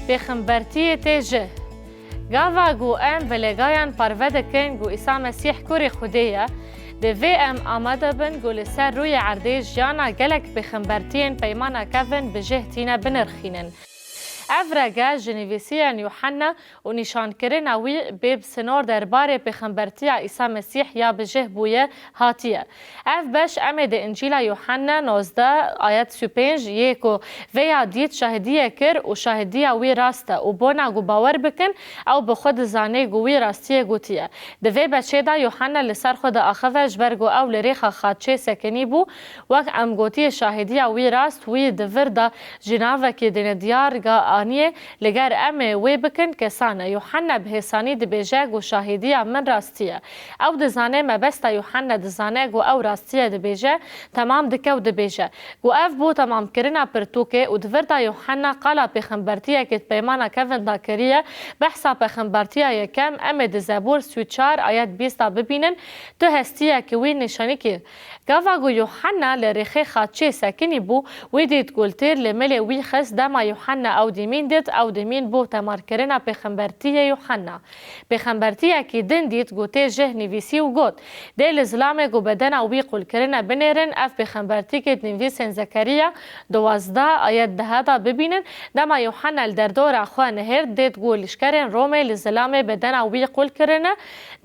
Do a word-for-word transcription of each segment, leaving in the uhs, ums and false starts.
Pêxembertiyê tê jih. Gava ku em bi legayan parve dikin ku Îsa Mesîh kurê Xwedê ye, divê em amade bin ku li ser rûyê erdê jiyana gelek pêxembertiyên Peymana Kevin bi jih tîne binirxînin. Ev rege ji nivîsiyên Yuhanna û nîşankirina wî bê bi sinor derbarê pêxembertiya Îsa Mesîh ya bi jih bûye hatiye. Ev beş em ê di Încîla Yuhanna nozdeh ayet sî û pênc yê ku vêya dît şahidiyê kir û şahidiya wî rast e û bona ku bawer bikin, ew bi xwe dizane ku wî rastiyê gotiye. Di vê beşê de Yuhanna li ser xwe diaxive ji ber ku ew li rêxa xaçê sekinî bû, wek em gotiye şahidiya wî rast, wî di vir de ji navekî dinê diyar ga aniye, li ger em ê wê bikin kesan e. Yuhanna bi hêsanî dibêje ku şahidiya min rastî ye. Ew dizane, mebesta Yuhanna dizane ku ew rastiyê dibêje, temam dike û dibêje ku ev bû temamkirina pirtûkê û di vir de Yuhanna qala pêxembertiyekê di Peymana Kevin de kiriye, behsa pêxembertiya yekem em ê di Zebûr sî û çar ayet bîst de bibînin, tu hestiyekî wî nîşanî kî. Gava ku Yuhanna li rêxê xaçê sekinî bû, wî dît ku li têr li milê wî xist, dema Yuhanna ew dîmîn dît, ew dîmîn bû temarkirina pêxembertiyê Yuhanna. Pêxembertiyekî din dît ku tê jih nivîsî û got, dê li zilamê ku bedena wî qul kirine binêrin, ev pêxembertîkê di nivîsên Zekeriya duwazdeh ayet deh de bibînin, dema Yuhanna li derdora xwe nihêrt dêt ku lişkerên Romê li zilamê bedena wî qul kirine,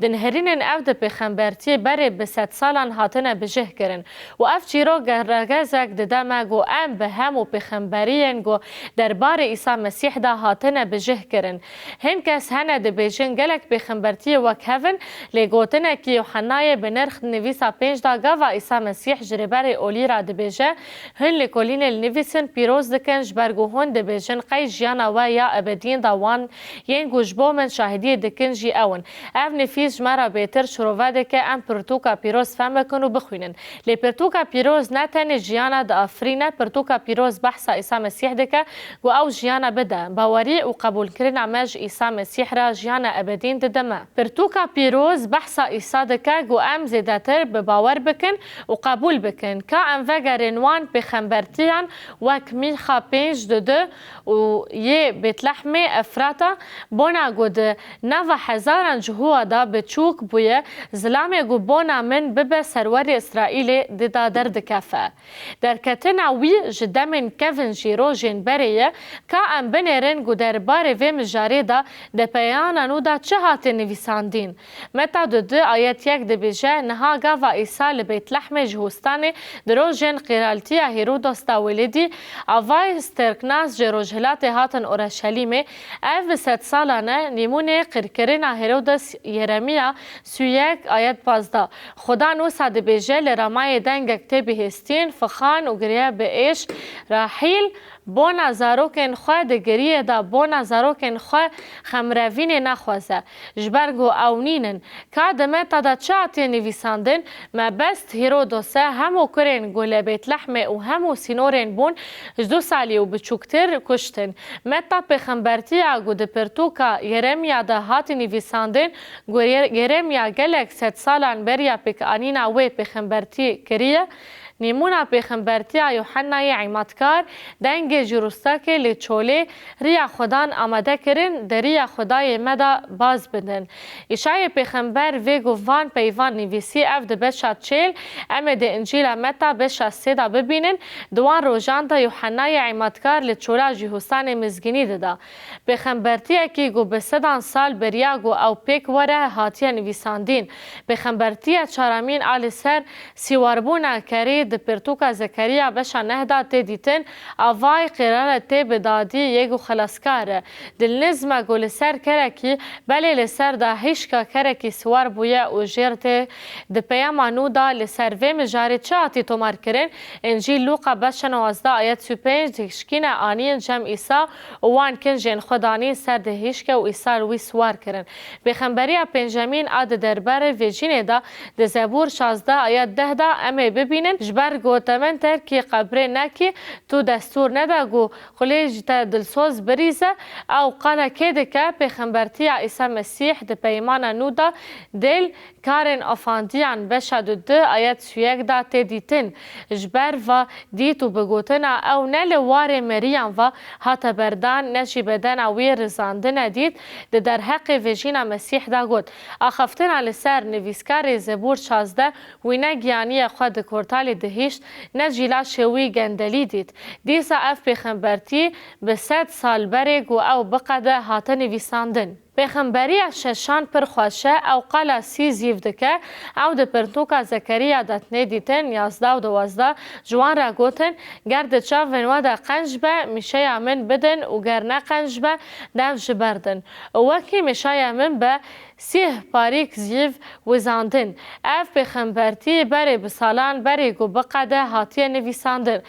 dinihirînin ev di pêxembertiyê berê bi sedsalan hatine bi jih kirin. Û ev çîrok regezek dide me ku em bi hemû pêxemberiyên ku derbarê Îsa Mesîh de hatine bi jih kirin. Hin kes hene dibêjin gelek pêxembertiyê wek hev in, lê gotinekî Yuhennayê bi nirx di nivîsa pênc de gava Îsa Mesîh ji rêberê olî re dibêje, hin lêkolînê li nivîsin pîroz dikin, ji ber ku hûn dibêjin qey jiyana we ya ebedîn de wan yên ku ji bo min şahidiyê dikin jî ew in. Ev nivîs ji me re bêtir şirove dike em pirtûka pîroz fehm bikin û bixwînin. Lê pirtûka pîroz ne tenê jiyana diafirîne, pirtûka pîroz behsa Îsa Mesîh dike ku ew jiyana bide, bawerî û qebûlkirina me ji Îsa Mesîh re jiyana ebedîn dide me. Pirtûka pîroz behsa Îsa dike ku em zêdetir bi bawer bikin û qebûl bikin. Ka em vegerin wan pêxembertiyan wek Mîxa pênc didu û yê Bêtlehmê Efrata, bona ku di nava hezaran Cihûa de biçûk bûye, zilamê ku bona min bibe serwerê Îsraîlê dida derdikefe. Derketina wî ji demên kevin jî rojên berê ye, ka em binêrin ku derbarê vê mijarê de di peyama nû de çi hate nivîsandîn. Meta du du ayet yek dibêje, niha gava Îsa li Bêtlehmê ji hûstanê di rojên qîraltiya Hîrodos de welêdî, avayê sterknas ji rojhilatê hatin Ureşelîmê. Ev bi sedsalan e, nîmûnê qîrkirina Hîrodos Yeremiya sî û yek ayet pazdeh. Xudan wisa dibêje, li ramayê dengek tê bihêstîn, fixan û giriye bi êş, Rahîl, bona zarokên xwe di giriyê de bona zarokên xwe xemrevînê naxwaze, ji ber ku ew nînin. Ka di Meta de çi hatiye nivîsandin, mebest Hîrodos e, hemû kurên ku li Bêtlehmê û hemû sînorên bûn ji du salî û biçûktir kuştin. Meta pêxembertiya ku di pirtûka Yeremiya de hatî nivîsandin, ku Yer-, Yeremiya gelek sedsalan beriya pêkanîna wê pêxembertî kiriye, nîmûna pêxembertiya Yuhennayê Îmadkar, dengê ji rûstekê li çolê, riya Xudan amade kirin, di riya Xwedayê me de baz bidin. Îşayê pêxember vê ku van peyvan nivîsî, ev di beşa çêl, em ê di Încîla Meta beşa sê de bibînin, di wan rojan de Yuhennayê Îmadkar li çola Jîhûstanê mizgînî dida. Pêxembertiyekî ku bi sedan sal beriya ku ew pêk were hatiye nivîsandîn. Pêxembertiya çaramîn a li ser sîwarbûna kerê di pirtûka Zekeriya beşa neh de tê dîtin, avayê qêrara tê bi dadî yê ku xelaskar e. Dilniz me ku li ser kerekî, belê li ser de hişka kerekî siwar bûye û jêr tê. Di peyama nû de li ser vê mijarê çi hatî tomarkirin? Încîl Lûqa beşa nwazdeh ayet sî û pênc dihişkîne aniyên cem Îsa û wan kincên xwe danîn ser dihişke û Îsa li wî siwar kirin. Pêxemberiya pêncemîn a di derbarê vê jînê de di Zebûr şazdeh ayet deh de em ê bibînin, ji Ber ku te min terkî qebrê nekî, tu destûr neda ku xulê ji te dilsoz birîze. Ew qala kê dike? Pêxembertiya Îsa Mesîh di Peymana Nû de dêl karên afandiyan beşa du du ayet siyek de tê dîtin. Ji ber va dît û bi gotina ew ne li warê meriyan va hate berdan, ne jî bedena wî rizandine dît, di derheqê vejîna Mesîh de got, axaftina li ser nivîskarê Zebûr şazdeh, wî ne giyaniya xwe di kortalê dihişt, ne jî laşê wî gendelî dît. Dîsa ev pêxembertî bi sed sal berê ku ew biqede hate nivîsandin. Pêxemberiya şeşan pir xweş e, ew qala sî zîv dike, ew di pirtûka Zekeriya de tê dîtin, yazdeh û duwazdeh, ji wan re gotin, ger di çavên we de qenc be, mîşeya min bidin û ger ne qenc be, dev ji ber din. Û wekî mîşeya min be, sîh parîk zîv wizandin. Ev pêxembertî berê bi salan berê ku biqede hatiye nivîsandin.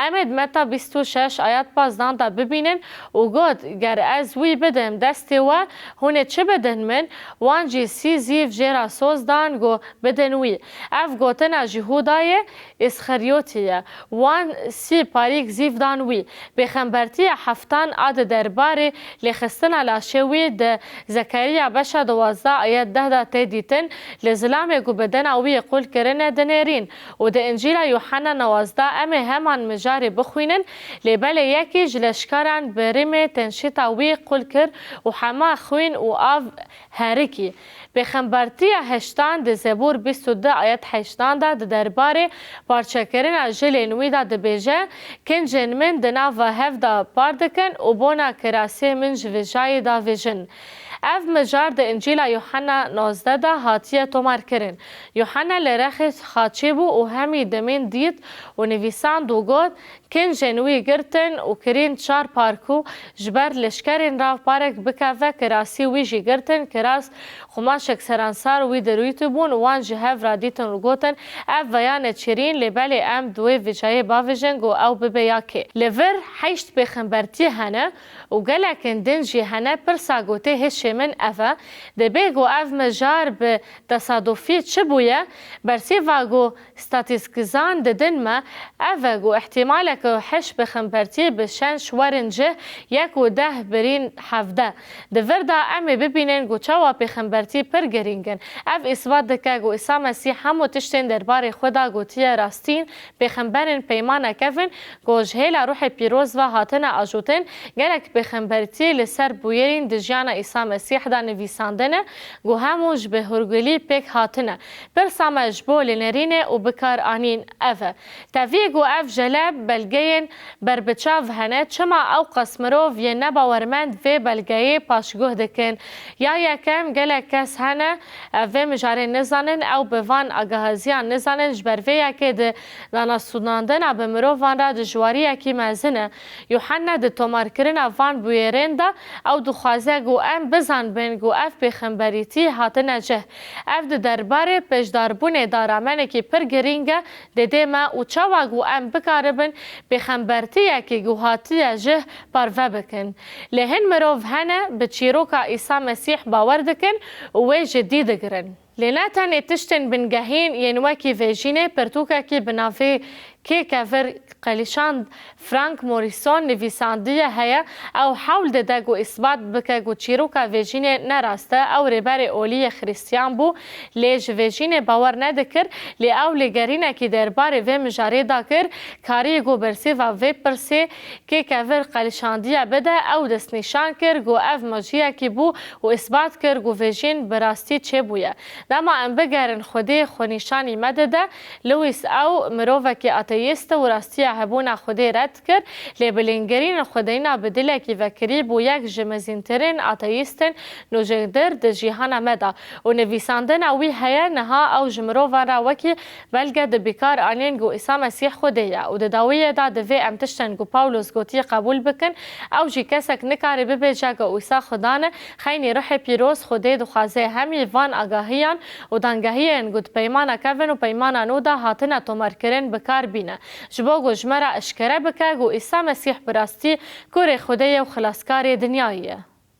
Em ê di Meta bîst û şeş ayet pazdan de bibînin û got, ger ez wî bidim destê we, hûn ê çi bidin min? Wan jî sî zîv jê re soz dan, got, bidin wî. Ev gotina Jihûdayê Îsxeryotî ye. Wan sî parîk zîv dan wî. Pêxembertiya heftan a di derbarê lêxistina laşê wî di Zekeriya beşa duwazdeh ayet deh de tê dîtin, li zilamê ku bedena wî qul kirine dinêrîn û di Încîla Yuhanna newazda em ê heman mijarê bixwînin, lê belê yekî ji leşkaran bi rîmê tenşîta wî qul kir û hema xwîn û av herikî. Pêxembertiya heştan di Zebûr bîst û du ayet heştan de di derbarê parçekirina jilên wî de dibêje, kincên min di nava hev de par dikin û bona kirasê min ji vijayê davêjin. Ev mijar di Încîla Yuhanna nozdeh de hatiye tomarkirin. Yuhanna li rexê xaçê bû û hemî demên dît û nivîsand û got, Kincên wî girtin û kirîn çar parkû, ji ber leşkerên rav parek bikeve, kirasî wî jî girtin, kiras qumaşek seransar wî dirûytibûn, wan ji hev re dîtin û gotin, ev veya neçîrîn, lê belê em di wê vijayê bavêjin ku ew bibe ya kê. Li vir heşt pêxembertî hene û gelekên din jî hene, pirsa ku tê hişê min ev e, dibê ku ev mijar bi tesadufî çi bûye? Bersîva ku statîstîkizan didin me, ev e ku îhtîmaleke heşt pêxembertî bi şenş werin cih, yek û deh birîn hevdeh. Di vir de em ê bibînin ku çawa pêxembertî pir girîng in. Ev îsbat dike ku Îsa Mesîh hemû tiştên derbarê xwe de gotiye rastîn, pêxemberên peymana kevin ku ji hêla Ruhê Pîroz ve hatine ajotin, gelek pêxembertî li ser bûyerên di jiyana Îsa Mesîh de nivîsandine ku hemû ji bêhurgulî pêk hatine. Pirsa me ji bo lênerînê û bikaranîn ev e. Tevî ku ev jele belgeyên berbiçav hene, çima ew qas mirov yên nebawermend vê belgeyê paşguh dikin? Ya yekem, gelek kes hene, ev vê mijarê nizanin, ew bi van agahaziyan nizanin, ji ber vê yekê di danasûnandina bi mirovan re dijwariyekî mezin e. Yuhanna di tomarkirina van bûyerên de ew dixwaze ku em bizanbin ku ev pêxemberîtî hatine cih. Ev di derbarê pêşdarbûnê de ramenekî pir girîng e, didê me û çawa ku em bikaribin pêxembertiyekî ku hatiye cih parve bikin. Lê hin mirov hene bi çîroka Îsa Mesîh bawer dikin û wê jidî digirin. Lê ne tenê tiştên bingehîn yên wekî vejînê, pirtûkekî bi navê Kê kevir qelîşand Frank Morrison nivîsandiye heye, ew hewl dide ku îsbat bike ku çîroka vejînê ne rast e. Ew rêberê olî yê Xristiyan bû, lê ji vejînê bawer nedikir, lê ew lêgerînekî derbarê vê mijarê dakir, karî ku bersîva vê pirsê Kê kevir qelişandiye bide, ew destnîşan kir ku ev mejiyekî bû û îsbat kir ku vejîn bi rastî çêbûye. Dema em bigerin Xwedê xwenîşanî me dide, Lewis ew mirovekî ateîst e û rastiya hebûna Xwedê red kir, lê bi lêgerînên xwedêna bi dilekî vekirî bû yek ji mezîntirên ateîstên nûjêdir di cîhana me de û nivîsandina wî heye, niha ew ji mirovan re wekî belge di bîkar anîn ku Îsa Mesîh Xwedê ye û di dawiyê de divê em tiştên ku Pawlos gotiye qebûl bikin, ew jî kesek nikare bibêje ku Îsa Xudan e, xeynî Ruhê Pîroz Xwedê dixwaze hemî van agahiyan û dangehiyên ku di Peymana Kevin û Peymana Nû de hatine tomarkirin bikar bîne, ji bo ku ji me re eşkere bike ku Îsa Mesîh bi rastî Kurê Xwedê ye û Xilaskarê dinyayê ye.